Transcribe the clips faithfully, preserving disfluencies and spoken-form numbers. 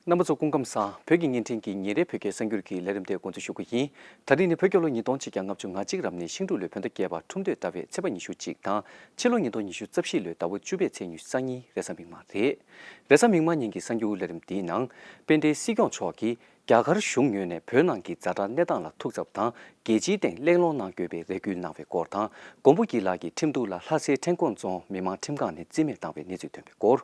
རྣམ་པ་ཚོ་སྐུ་ཁམས་བཟང་། བོད་ཀྱི་བརྙན་འཕྲིན་གྱི་ཉིན་རེའི་བོད་སྐད་གསར་འགྱུར་གྱི་ལས་རིམ་དེ་འགོ་འཛུགས་ཞུ་གི་ཡིན། ད་རིང་ནི་བོད་རྒྱལ་ལོ་ཉིས་སྟོང་ཆིག་བརྒྱ་ལྔ་བཅུ་ང་གཅིག་རབ་གནས་ཤིང་འབྲུག་ལོའི་བོད་ཟླ་བརྒྱད་པ་ཁྲུམས་སྟོད་ཟླ་བའི་ཚེས་པ་ཉི་ཤུ་གཅིག་དང་། ཕྱི་ལོ་ཉིས་སྟོང་ཉི་ཤུ་རྩ་བཞི་ལོའི་ཟླ་བ་བཅུ་པའི་ཚེས་ཉི་ཤུ་རྩ་གཉིས་རེས་གཟའ་མིག་དམར་རེད། རེས་གཟའ་མིག་དམར་ཉིན་གྱི་གསར་འགྱུར་ལས་རིམ་འདིའི་ནང་། དཔལ་ལྡན་སྲིད་སྐྱོང་མཆོག་གིས་རྒྱ་གར་གཞུང་ངོས་ནས་བོད་ནང་གི་ཛ་དྲག་གནས་སྟངས་ལ་ཐུགས་འཚབ་དང་རྒྱལ་སྤྱིའི་སྟེང་གླེང་སློང་གནང་དགོས་པའི་རེ་སྐུལ་གནང་བའི་སྐོར་དང་། མགོན་པོ་སྐྱིད་ལགས་ཀྱི་ཁྲིམས་གཏུག་ལ་ལྷ་སའི་ཁྲེང་ཀོན་རྫོང་མི་དམངས་ཁྲིམས་ཁང་ནས་རྩིས་མེད་བཏང་བའི་གནས་ཚུལ་ཐོན་པའི་སྐོར།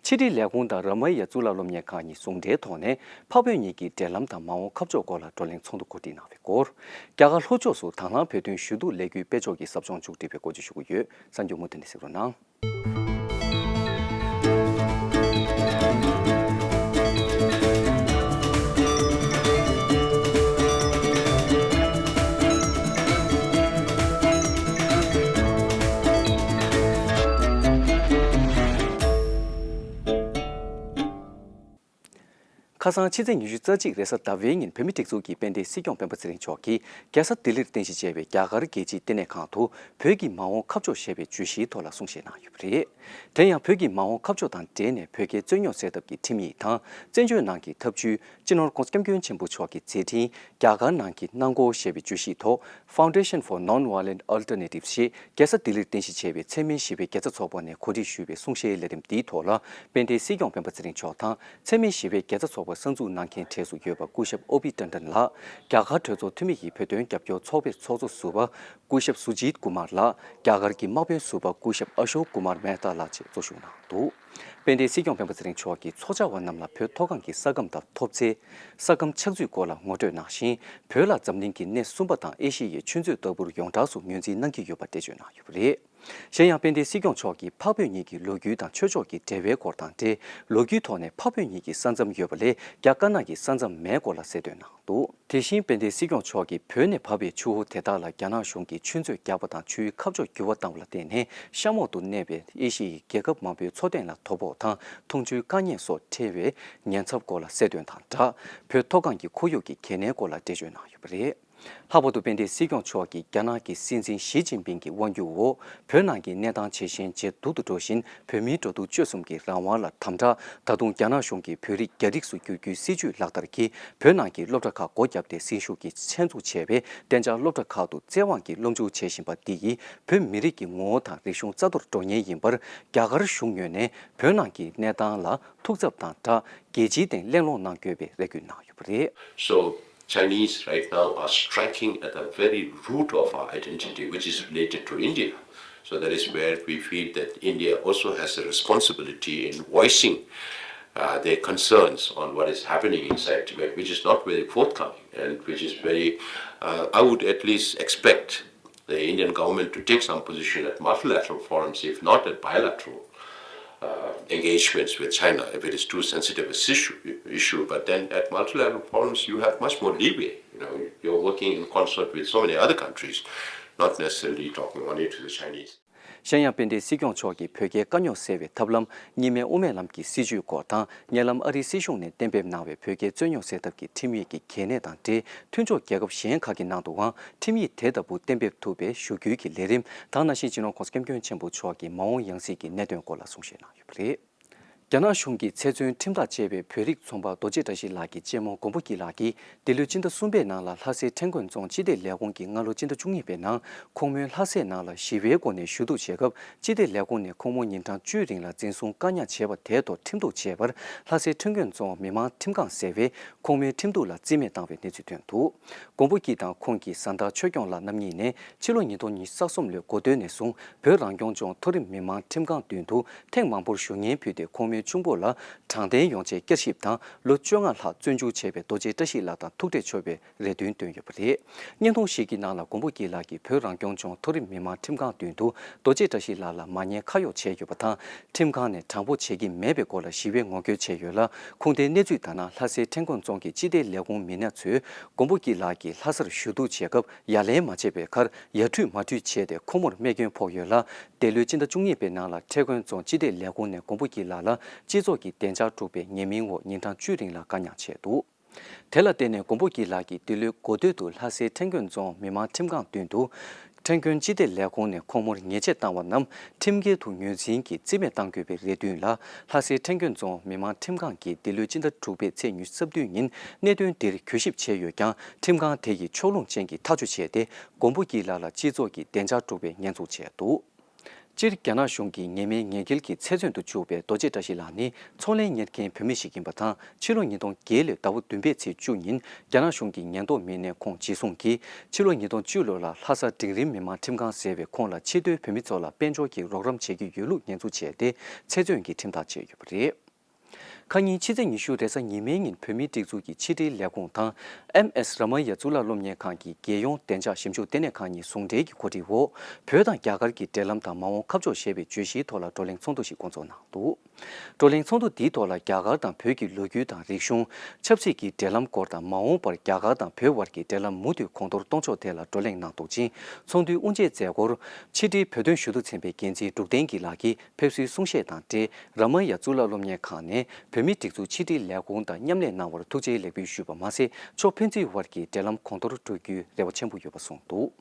ཕྱི་དྲིལ་ལས་ཁུངས་དང་རཱ་མ་ཡ་གཙུག་ལག་སློབ་གཉེར་ཁང་གཉིས་ཟུང་འབྲེལ་ཐོག་ནས་འཕགས་བོད་གཉིས་ཀྱི་འབྲེལ་ལམ་དང་མ་འོངས་ཁ་ཕྱོགས་སྐོར་ལ་བགྲོ་གླེང་ཚོགས་འདུ་གོ་སྒྲིག་གནང་བའི་སྐོར། རྒྱ་གར་ལྷོ་ཕྱོགས་སུ་དང་བླངས་བོད་དོན་ཞུ་གཏུག་ལས་འགུལ་སྤེལ་ཕྱོགས་ཀྱི་ཟབ་སྦྱོང་མཇུག་སྒྲིལ་བའི་སྐོར་བཅས་ཞུ་གི་ཡོད། གསར་འགྱུར་མུ་མཐུད་ནས་གཟིགས་རོགས་གནང་། ཁ་སང་ཕྱི་ཚེས་ཉི་ཤུ་རྩ་གཅིག་རེས་གཟའ་ཟླ་བའི་ཉིན་བོད་མིའི་སྒྲིག་འཛུགས་ཀྱི་དཔལ་ལྡན་སྲིད་སྐྱོང་སྤེན་པ་ཚེ་རིང་མཆོག་གིས་རྒྱལ་ས་ལྡི་ལིར་རྟེན་གཞི་བྱས་པའི་རྒྱ་གར་རྒྱལ་སྤྱིའི་ལྟེ་གནས་ཁང་དུ་བོད་ཀྱི་མ་འོངས་ཁ་ཕྱོགས་ཞེས་པའི་བརྗོད་གཞིའི་ཐོག་ལ་གསུང་བཤད་གནང་ཡོད་པ་རེད། དེ་ཡང་བོད་ཀྱི་མ་འོངས་ཁ་ཕྱོགས་དང་འབྲེལ་ནས་བོད་རྒྱའི་རྩོད་རྙོག་སེལ་ཐབས་ཀྱི་ཁྲིམས་ཡིག་དང་བཙན་བྱོལ་ནང་གི་ཐབས་བྱུས། སྤྱི་ནོར་༸གོང་ས་༸སྐྱབས་མགོན་ཆེན་པོ་མཆོག་གི་མཛད་འཕྲིན་རྒྱ་གར་ནང་གི་གནང་སྒོ་ཞེས་པའི་བརྗོད་གཞིའི་ཐོག Foundation for Non-Violent Alternatives ཞེས་རྒྱལ་ས་ལྡི་ལིར་རྟེན་གཞི་བྱས་པའི་འཚེ་མེད་ཞི་བའི་དགེ་རྩ་ཚོགས་པ་ནས་གོ་སྒྲིག་ཞུས་པའི་གསུང་བཤད་ལས་རིམ་འདིའི་ཐོག་ལ་དཔལ་ལྡན་སྲིད་སྐྱོང་སྤེན་པ་ཚེ་རིང་མཆོག་དང་འཚེ་མེད་ཞི་བའི་དགེ་རྩ་ཚོགས་པ་གསར་འཛུགས་གནང་མཁན་གྲས་སུ་ཡོད་པ་སྐུ་ཞབས་ཨོ་བི་ཏན་ཏན་ལགས། རྒྱ་གར་གྲོས་ཚོགས་འཐུས་མི་ཡི་བོད་དོན་རྒྱབ་སྐྱོར་ཚོགས་པའི་ཚོགས་གཙོ་ཟུར་པ་སྐུ་ཞབས་སུ་ཇིད་ཀུ་མར་ལགས། རྒྱ་གར་གྱི་དམག་དཔོན་ཟུར་པ་སྐུ་ཞབས་ཨ་ཤོག་ཀུ་མར་མེ་ཏཱ་ལགས་བཅས་གཙོ་བཞུགས་གནང་འདུག་དཔལ་ལྡན་སྲིད་སྐྱོང་སྤེན་པ་ཚེ་རིང་མཆོག་གིས་ཚོགས་བཅར་བ་རྣམས་ལ་བོད་མཐོ་སྒང་གི་ས་ཁམས་དང་ཐོབ་ཚད། ས་ཁམས་ཆགས་ཚུལ་སྐོར་ལ་ངོ་སྤྲོད་གནང་ཞིང་། བོད་ལ་འཛམ་གླིང་གི་སྣེ་གསུམ་པ་དང་ཨེ་ཤི་ཡའི་ཆུ་མཛོད་ལྟ་བུར་ཡོངས་གྲགས་སུ་ངོས་འཛིན་གནང་གི་ཡོད་པ་འགྲེལ་བརྗོད་གནང་ཡོད་པ་རེད། གཞན་ཡང་དཔལ་ལྡན་སྲིད་སྐྱོང་མཆོག་གིས་འཕགས་བོད་གཉིས་ཀྱི་ལོ་རྒྱུས་དང་ཆོས་ཕྱོགས་ཀྱི་འབྲེལ་བའི་སྐོར་དང་འབྲེལ། ལོ་རྒྱུས་ཐོག་ནས་འཕགས་བོད་གཉིས་ཀྱི་ས་མཚམས་ཡོད་པ་ལས་རྒྱ་དཀར་ནག་གི་ས་མཚམས་མེད་སྐོར་ལ་གསལ་སྟོན་གནང་འདུག་དེ་བཞིན་དཔལ་ལྡན་སྲིད་སྐྱོང་མཆོག་གིས་བོད་ནས་བབས་པའི་ཆུ་བོ་དེ་དག་ལ་རྒྱ་ནག་གཞུང་གིས་ཆུ་མཛོད་རྒྱག་པ་དང་ཆུའི་ཁ་ཕྱོགས་འགྱུར་བ་བཏང་བ་ལ་བརྟེན་ནས་གཤམ་འོག་ཏུ་གནས་པའི་ཨེ་ཤི་ཡའི་རྒྱལ་ཁབ་མང་པོའི་འཚོ་རྟེན་ལ་དོ་ཕོག་དང་འཐུང་ཆུའི་དཀའ་ངལ་སོགས་འཕྲད་པའི་ཉེན་ཚབས་སྐོར་ལ་གསལ་སྟོན་དང་སྦྲགས། བོད་མཐོ་སྒང་གི་ཁོར་ཡུག་གི་གལ་གནད་སྐོར་ལ་འགྲེལ་བརྗོད་གནང་ཡོད་པ་རེད། ལྷག་པར་དུ་དཔལ་ལྡན་སྲིད་སྐྱོང་མཆོག་གིས་རྒྱ་ནག་གི་སྲིད་འཛིན་ཞི་ཅིན་ཕིང་གི་དབང་སྒྱུར་འོག་བོད་ནང་གི་གནས་སྟངས་ཇེ་ཞན་ཇེ་སྡུག་ཏུ་འགྲོ་བཞིན། བོད་མིའི་འགྲོ་འདུག་སྤྱོད་གསུམ་གྱི་རང་དབང་ལ་དམ་དྲག་ད་དུང་རྒྱ་ནག་གཞུང་གིས་བོད་རིགས་རྒྱ་རིགས་སུ་བསྒྱུར་རྒྱུའི་སྲིད་བྱུས་ལག་བསྟར་གྱིས་བོད་ནང་གི་སློབ་གྲྭ་ཁག་སྒོ་བརྒྱབ་སྟེ་ཟིན་ཤུགས་ཀྱིས་ཆེད་འཛུགས་བྱས་པའི་གཏན་འཇགས་སློབ་གྲྭ་ཁག་ཏུ་བཙན་དབང་གིས་སློབ་འཇུག་བྱེད་བཞིན་པ་འདི་ཡིས་བོད་མི་རིགས་ཀྱི་ངོ་བོ་དང་རིག་གཞུང་རྩ་གཏོར་འགྲོ་ཉེན་ཡིན་པར་རྒྱ་གར་གཞུང་ངོས་ནས་བོད་ནང་གི་གནས་སྟངས་ལ་ཐུགས་འཚབ་དང་སྦྲགས་རྒྱལ་སྤྱིའི་སྟེང་གླེང་སློང་གནང་དགོས་པའི་རེ་སྐུལ་གནང་ཡོད་པ་རེད། So, Chinese right now are striking at the very root of our identity, which is related to India. So that is where we feel that India also has a responsibility in voicing uh, their concerns on what is happening inside Tibet, which is not very forthcoming and which is very, uh, I would at least expect the Indian government to take some position at multilateral forums, if not at bilateral uh, engagements with China, if it is too sensitive a issue, issue. But then at multilateral forums, you have much more leeway. You know, you're working in concert with so many other countries, not necessarily talking only to the Chinese. གཞན་ཡང་དཔལ་ལྡན་སྲིད་སྐྱོང་མཆོག་གིས་བོད་རྒྱའི་དཀའ་རྙོག་སེལ་བའི་ཐབས་ལམ་གཉིས་སྨན་དབུ་མའི་ལམ་གྱི་སྲིད་བྱུས་སྐོར་དང་། སྔོན་ལམ་ཨ་རིའི་སྲིད་གཞུང་ནས་གཏན་འབེབས་གནང་བའི་བོད་རྒྱའི་རྩོད་རྙོག་སེལ་ཐབས་ཀྱི་ཁྲིམས་ཡིག་གི་གལ་གནད་དང་འབྲེལ། མཐུན་ཕྱོགས་རྒྱལ་ཁབ་གཞན་ཁག་གི་ནང་དུའང་ཁྲིམས་ཡིག་དེ་ལྟ་བུ་གཏན་འབེབས་ཐུབ་པའི་ཞུ་སྐུལ་གྱི་ལས་རིམ་དང་། ནང་བཞིན་སྤྱི་ནོར་༸གོང་ས་༸སྐྱབས་མགོན་ཆེན་པོ་མཆོག་གི་མ་འོངས་ཡང་སྲིད་ཀྱི་གནད་དོན་སྐོར་ལ་གསུང་བཤད་གནང་ཡོད་པ་རེད། རྒྱ་ནག་གཞུང་གིས་ཚེ་བཙོན་ཁྲིམས་ཐག་བཅད་པའི་བོད་རིགས་ཚོང་པ་རྡོ་རྗེ་བཀྲ་ཤིས་ལགས་ཀྱི་གཅེན་མོ་མགོན་པོ་སྐྱིད་ལགས་ཀྱིས་འདི་ལོའི་སྤྱི་ཟླ་གསུམ་པའི་ནང་ལ་ལྷ་སའི་ཁྲེང་ཀོན་རྫོང་སྤྱི་བདེ་ལས་ཁུངས་ཀྱིས་སྔ་ལོ་སྤྱི་ཟླ་བཅུ་གཉིས་པའི་ནང་ཁོང་མོའི་ལྷ་སའི་ནང་ལ་ཞི་བའི་སྒོ་ནས་ཞུ་གཏུག་བྱེད་སྐབས། སྤྱི་བདེ་ལས་ཁུངས་ནས་ཁོང་མོ་ཉིན་གྲངས་བཅུའི་རིང་ལ་འཛིན་བཟུང་བཀག་ཉར་བྱས་པ་དེའི་ཐོག་ཁྲིམས་གཏུག་བྱས་པར། ལྷ་སའི་ཁྲེང་ཀོན་རྫོང་མི་དམངས་ཁྲིམས་ཁང་ཟེར་བས་ཁོང་མོའི་ཁྲིམས་གཏུག་ལ་རྩིས་མེད་བཏང་བའི་གནས་ཚུལ་ཐོན་འདུག་མགོན་པོ་སྐྱིད་དང་ཁོང་གི་བཟའ་ཟླ་ཆོས་སྐྱོང་ལགས་རྣམ་གཉིས་ནས་ཕྱི་ལོ་ཉིས་སྟོང་ཉི་ཤུ་རྩ་གསུམ་ལོའི་འགོ་སྟོད་ནས་བཟུང་བོད་རང་སྐྱོང་ལྗོངས་མཐོ་རིམ་མི་དམངས་ཁྲིམས་ཁང་མདུན་དུ་ཐེངས་མང་པོར་ཞུ་སྙན་ཕུལ་ཏེ། ཁོང་མོའི་གཅུང་པོ་ལ་དྲང་བདེན་ཡོང་ཆེད་བསྐྱར་ཞིབ་དང་། ལོ་བཅོ་ལྔ་ལྷག་བཙོན་འཇུག་བྱས་པའི་རྡོ་རྗེ་བཀྲ་ཤིས་ལགས་དང་ཐུག་འཕྲད་ཆོག་པའི་རེ་འདུན་བཏོན་ཡོད་པ་རེད། བརྙན་ཐུང་ཞིག་གི་ནང་ལ་མགོན་པོ་སྐྱིད་ལགས་ཀྱིས་བོད་རང་སྐྱོང་ལྗོངས་མཐོ་རིམ་མི་དམངས་ཁྲིམས་ཁང་མདུན་དུ་རྡོ་རྗེ་བཀྲ་ཤིས་ལགས་ལ་མ་ཉེས་ཁ་གཡོག་བྱས་ཡོད་པ་དང་། ཁྲིམས་ཁང་ནས་དྲང་པོ་བྱེད་ཀྱི་མེད་པའི་སྐོར་ལ་ཞི་བའི་ངོ་རྒོལ་བྱས་ཡོད་ལ། ཁུངས་ལྡན་གནས་ཚུལ་ལྟར་ན། ལྷ་སའི་ཁྲེང་ཀོན་རྫོང་གི་སྤྱི་བདེ་ལས་ཁུངས་མི་སྣ་ཚོས་མགོན་པོ་སྐྱིད་ལགས་ཀྱིས་ལྷ་སར་ཞུ་གཏུག་བྱེད་སྐབས་ཡ་ལན་མ་བྱས་པའི་ཁར། ཡ་ཁྲུས་མ་ཁྲུས་བྱས་ཏེ་ཁོ་མོར་རྨས་སྐྱོན་ཕོག་ཡོད་ལ། འདས་ལོའི་སྤྱི་ཟླ་བཅུ་གཉིས་པའི་ནང་ལ་ཁྲེང་ཀོན་རྫོང་སྤྱི་བདེ་ལས་ཁུངས་ནས་མགོན་པོ་སྐྱིད་ལགས་ལ་སྤྱི་ཚོགས་ཀྱི་བདེ་འཇགས་དཀྲུག་པའི་ཉེས་མིང་འོག་ཉིན་གྲངས་བཅུའི་རིང་ལ་བཀག་ཉར་བྱས་འདུག་དེ་ལ་བརྟེན་ནས་མགོན་པོ་སྐྱིད་ལགས་ཀྱིས་འདི་ལོའི་འགོ་སྟོད་དུ་ལྷ་སའི་ཁྲེང་ཀོན་རྫོང་མི་དམངས་ཁྲིམས་ཁང་མདུན་དུ་ ཁྲེང་ཀོན་སྤྱི་བདེ་ལས་ཁུངས་ནས་ཁོང་མོར་ཉེས་ཆད་བཏང་བ་རྣམས་ཁྲིམས་འགལ་དུ་ངོས་འཛིན་གྱིས་རྩིས་མེད་གཏང་དགོས་པའི་རེ་འདུན་ལ། ལྷ་སའི་ཁྲེང་ཀོན་རྫོང་མི་དམངས་ཁྲིམས་ཁང་གིས་འདི་ལོའི་སྤྱི་ཟླ་དྲུག་པའི་ཚེས་ཉི་ཤུ་རྩ་བདུན་ཉིན་གནད་དོན་འདིར་གུས་ཞིབ་བྱས་ཡོད་ཀྱང་། ཁྲིམས་ཁང་དེ་ཡིས་ཕྱོགས་ལྷུང་ཅན་གྱི་ཐག་གཅོད་བྱས་ཏེ། མགོན་པོ་སྐྱིད་ལགས་ལ་སྤྱི་ཚོགས་ཀྱི་བདེ་འཇགས་སྒྲུབ་པའི་ཉེས་འཛུགས་བྱས་འདུག་སྤྱིར་རྒྱ་ནག་གཞུང་གིས་ཉེས་མེད་ཉེས་འགེལ་གྱི་ཚེ་བཙོན་དུ་བཅུག་པའི་རྡོ་རྗེ་བཀྲ་ཤིས་ལགས་ནི་ཚོང་ལས་གཉེར་མཁན་བུད་མེད་ཞིག་ཡིན་པ་དང་། ཕྱི་ལོ་ཉིས་སྟོང་བརྒྱད་ལོའི་ཟླ་བ་བདུན་པའི་ཚེས་བཅུ་ཉིན་རྒྱ་ནག་གཞུང་གི་ཉེན་རྟོག་མི་སྣས་ཁོང་འཇིགས་བཟུང་གིས། ཕྱི་ལོ་ཉིས་སྟོང་བཅུ་ལོ་ལ་ལྷ་ས་འབྲིང་རིམ་མི་དམངས་ཁྲིམས་ཁང་ཟེར་བའི་ཁོངས་ལ་ཕྱི་སྡོད་བོད་མི་ཚོ་ལ་དཔལ་འབྱོར་གྱི་རོགས་རམ་བྱེད་ཀྱི་ཡོད་ལུགས་ཉེས་འཛུགས་བྱས་ཏེ། ཚེ་བཙོན་གྱི་ཁྲིམས་ཐག་བཅད་ཡོད་པ་རེད། ཁ་ཉིན་ཕྱི་ཚེས་ཉི་ཤུ་རེས་གཟའ་ཉི་མའི་ཉིན་བོད་མིའི་སྒྲིག་འཛུགས་ཀྱི་ཕྱི་དྲིལ་ལས་ཁུངས་དང་། ཨེམ་ཨེས་ར་མ་ཡ་གཙུག་ལག་སློབ་གཉེར་ཁང་གི་རྒྱལ་ཡོངས་བདེ་འཇགས་ཞིབ་འཇུག་ལྟེ་གནས་ཁང་གཉིས་ཟུང་འབྲེལ་གྱི་གོ་སྒྲིག་འོག་བོད་དང་རྒྱ་གར་གྱི་འབྲེལ་ལམ་དང་མ་འོངས་ཁ་ཕྱོགས་ཞེས་པའི་བརྗོད་གཞིའི་ཐོག་ལ་བགྲོ་གླེང་ཚོགས་འདུ་ཞིག་འགོ་འཛུགས་གནང་འདུག་བགྲོ་གླེང་ཚོགས་འདུ་འདིའི་ཐོག་ལ་རྒྱ་གར་དང་བོད་ཀྱི་ལོ་རྒྱུས་དང་རིག་གཞུང་། ཆབ་སྲིད་ཀྱི་འབྲེལ་ལམ་སྐོར་དང་། མ་འོངས་པར་རྒྱ་གར་དང་བོད་དབར་གྱི་འབྲེལ་ལམ་མུ་མཐུད་གོང་མཐོར་གཏོང་ཕྱོགས་ཐད་ལ་བགྲོ་གླེང་གནང་འདུག་ཅིང་། ཚོགས་འདུའི་དབུ་འབྱེད་མཛད་སྒོར་ཕྱི་དྲིལ་བོད་དོན་ཞུ་གཏུག་ཚན་པའི་འགན་འཛིན་འབྲུག་བསྟན་སྐྱིད་ལགས་ཀྱིས་ཕེབས་བསུའི་གསུང་བཤད་དང་འབྲེལ། ར་མ་ཡ་གཙུག་ལག་སློབ་གཉེར་ཁང་ནས་བོད་མིའི་སྒྲིག་འཛུགས་ཕྱི་དྲིལ་ལས་ཁུངས་དང་མཉམ་ལས་གནང་བར་ཐུགས་རྗེ་ལེགས་འབུལ་ཞུས་པ་མ་ཟད། ཕྱོགས་ཕན་ཚུན་དབར་གྱི་འབྲེལ་ལམ་གོང་མཐོར་འགྲོ་རྒྱུའི་རེ་བ་ཆེན་པོ་ཡོད་པ་གསུངས་འདུག་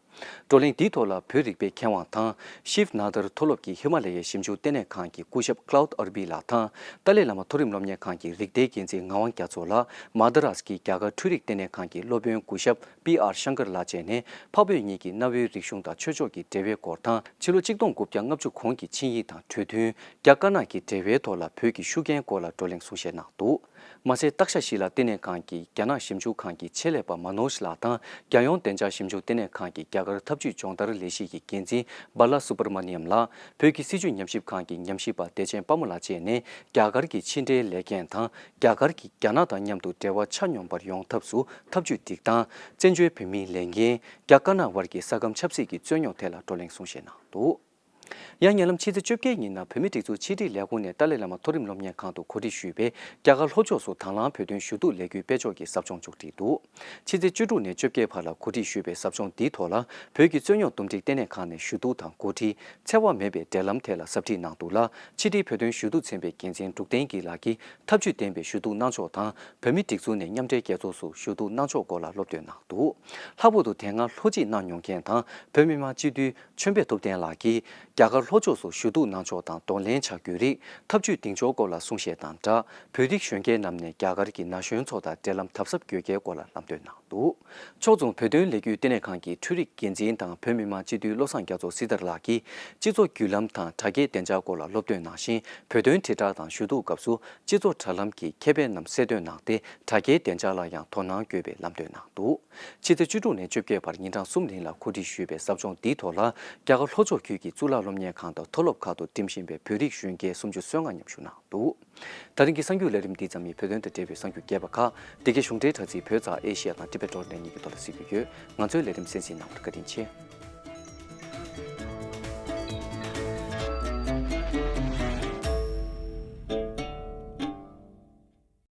བགྲོ་གླེང་འདིའི་ཐོག་ལ་བོད་རིག་པའི་མཁས་དབང་དང་། ཤིབ་ན་དར་མཐོ་སློབ་ཀྱི་ཧི་མ་ལ་ཡའི་ཞིབ་འཇུག་ལྟེ་གནས་ཁང་གི་སྐུ་ཞབས་Claude Arby ལགས་དང་། ཏཱ་ལའི་བླ་མ་མཐོ་རིམ་སློབ་གཉེར་ཁང་གི་རིག་སྡེའི་འགན་འཛིན་ངག་དབང་རྒྱ་མཚོ་ལགས། མ་དཱ་རཱས་ཀྱི་རྒྱ་གར་འཕྲུལ་རིག་ལྟེ་གནས་ཁང་གི་སློབ་དཔོན་སྐུ་ཞབས་པི་ཨར་ཤང་ཀར་ལགས་བཅས་ནས། འཕགས་བོད་གཉིས་ཀྱི་གནའ་བོའི་རིག་གཞུང་དང་ཆོས་ཕྱོགས་ཀྱི་འབྲེལ་བའི་སྐོར་དང་། ཕྱི་ལོ་ཆིག་སྟོང་དགུ་བརྒྱ་ལྔ་བཅུ་གོང་གི་ཆིངས་ཡིག་དང་གྲོས་མཐུན། རྒྱ་དཀར་ནག་གི་འབྲེལ་བའི་ཐོག་ལ་བོད་ཀྱི་ཤུགས་རྐྱེན་སྐོར་ལ་བགྲོ་གླེང་གསུང་བཤད་གནང་འདུག་མ་ཟད། སྟག་ཤ་བཞི་ལ་ལྟེ་གནས་ཁང་གི་རྒྱ་ནག་ཞིབ་འཇུག་ཁང་གི་ཆེད་ལས་པ་མ་ནོ་ཤི་ལགས་དང་། རྒྱལ་ཡོངས་བདེ་འཇགས་ཞིབ་འཇུག་ལྟེ་གནས་ཁང་གི་རྒྱ་གར་འཐབ་ཇུས་སྦྱོང་བརྡར་ལས་གཞི་ཡི་འགན་འཛིན་སྦ་ལ་སུ་བྷར་མ་ནི་ཡམ་ལགས། བོད་ཀྱི་སྲིད་བྱུས་ཉམས་ཞིབ་ཁང་གི་ཉམས་ཞིབ་པ་བདེ་ཆེན་དཔའ་མོ་ལགས་བཅས་ནས། རྒྱ་གར་གྱི་ཕྱི་འབྲེལ་ལས་འགན་དང་། རྒྱ་གར་གྱིས་རྒྱ་ནག་དང་མཉམ་དུ་འབྲེལ་བ་ཆ་སྙོམས་པར་ཡོང་ཐབས་སུ་འཐབ་ཇུས་སྒྲིག་སྟངས། བཙན་བྱོལ་བོད་མིའི་ལས་འགན། རྒྱ་དཀར་ནག་དབར་གྱི་ས་ཁམས་ཆབ་སྲིད་ཀྱི་རྩོད་རྙོག་ཐད་ལ་བགྲོ་གླེང་གསུང་བཤད་གནང་འདུག་ཡང་ཉེ་ལམ་ཕྱི་ཚེས་བཅོ་བརྒྱད་ཉིན་ན་བོད་མིའི་སྒྲིག་འཛུགས་ཕྱི་དྲིལ་ལས་ཁུངས་ནས་ཏཱ་ལའི་བླ་མ་མཐོ་རིམ་སློབ་གཉེར་ཁང་དུ་གོ་སྒྲིག་ཞུས་པའི་རྒྱ་གར་ལྷོ་ཕྱོགས་སུ་དང་བླངས་བོད་དོན་ཞུ་གཏུག་ལས་འགུལ་སྤེལ་ཕྱོགས་ཀྱི་ཟབ་སྦྱོང་མཇུག་སྒྲིལ་འདུག་ཕྱི་ཚེས་བཅུ་དྲུག་ནས་བཅོ་བརྒྱད་བར་ལ་གོ་སྒྲིག་ཞུས་པའི་ཟབ་སྦྱོང་འདིའི་ཐོག་ལ། བོད་ཀྱི་རྩོད་རྙོག་འདུམ་འགྲིག་ལྟེ་གནས་ཁང་ནས་ཞུ་གཏུག་དང་འགོ་ཁྲིད། འཚེ་བ་མེད་པའི་འབྲེལ་ལམ་ཐད་ལ་ཟབ་ཁྲིད་གནང་འདུག་ལ། ཕྱི་དྲིལ་བོད་དོན་ཞུ་གཏུག་ཚན་པའི་འགན་འཛིན་འབྲུག་བསྟན་སྐྱིད་ལགས་ཀྱིས་ཐབས་ཇུས་ལྡན་པའི་ཞུ་གཏུག་གནང་ཕྱོགས་དང་། བོད་མིའི་སྒྲིག་འཛུགས་ནས་མཉམ་འབྲེལ་རྒྱལ་ཚོགས་སུ་ཞུ་གཏུག་གནང་ཕྱོགས་སྐོར་ལ་སློབ་སྟོན་གནང་འདུག་ལྷག་པར་དུ་དེ་སྔ་ལྷོ་སྤྱི་གནང་མྱོང་མཁན་དང་། བོད་མི་མང་སྤྱི་འཐུས་ཆོས་འཕེལ་ཐུབ་བསྟན་ལགས་ཀྱིས། རྒྱ་གར་ལྷོ་ཕྱོགས་སུ་ཞུ་གཏུག་གནང་ཕྱོགས་དང་གདོང་ལེན་བྱ་རྒྱུའི་རིགས། ཐབས་ཇུས་འདིང་ཕྱོགས་སྐོར་ལ་གསུང་བཤད་དང་སྦྲགས། བོད་རིགས་གཞོན་སྐྱེས་རྣམས་ནས་རྒྱ་གར་གྱི་ན་གཞོན་ཚོ་དང་འབྲེལ་ལམ་དམ་ཟབ་དགོས་གལ་སྐོར་ལ་ལམ་སྟོན་གནང་འདུག་ཕྱོགས་མཚུངས་བོད་དོན་ལས་འགུལ་ལྟེ་གནས་ཁང་གི་འཕྲུལ་རིག་འགན་འཛིན་དང་བོད་མི་མང་སྤྱི་འཐུས་བློ་བཟང་རྒྱ་མཚོ་སྲི་ཐར་ལགས་ཀྱིས། སྤྱི་ཚོགས་བརྒྱུད་ལམ་དང་དྲ་རྒྱའི་བདེ་འཇགས་སྐོར་ལ་སློབ་སྟོན་གནང་ཞིང་། བོད་དོན་དྲིལ་བསྒྲགས་དང་ཞུ་གཏུག་སྐབས་སུ། སྤྱི་ཚོགས་དྲ་ལམ་གྱི་ཁེ་ཕན་རྣམས་གསལ་སྟོན་གནང་སྟེ། དྲ་རྒྱའི་བདེ་འཇགས་ལ་ཡང་དོ་སྣང་དགོས་པའི་ལམ་སྟོན་གནང་འདུག་ཕྱི་ཚེས་བཅུ་དྲུག་ནས་བཅོ་བརྒྱད་བར་ཉིན་གྲངས་གསུམ་རིང་ལ་གོ་སྒྲིག་ཞུས་པའི་ཟབ་སྦྱོང་འདིའི་ཐོག་ལ། རྒྱ་གར་ལྷོ་ཕྱོགས་ཁུལ་གྱི་གཙུག་ལག་སློབ་གཉེར་ཁང་དང་མཐོ་སློབ་ཁག་ཏུ་འགྲིམ་བཞིན་པའི་བོད་རིགས་གཞོན་སྐྱེས་སུམ་ཅུ་སོ་ལྔ་མཉམ་ཞུགས་གནང་འདུག་ད་རིང་གི་གསར་འགྱུར་ལས་རིམ་འདི་ཙམ་ཡིན། བོད་དོན་དང་འབྲེལ་བའི་གསར་འགྱུར་རྒྱས་པ་ཁག་འདི་གའི་གཞུང་འབྲེལ་དྲ་ཚིགས་བོད་ཙ་ཨེ་ཤི་ཡ་དང་ཊི་བེ་ཊི་ཌོ་ཊི་ནེ་ཊི་གཉིས་ཀྱི་ཐོག་ལ་གཟིགས་རྒྱུ་ཡོད། ང་ཚོའི་ལས་རིམ་གསན་གཟིགས་གནང་བར་བཀའ་དྲིན་ཆེ།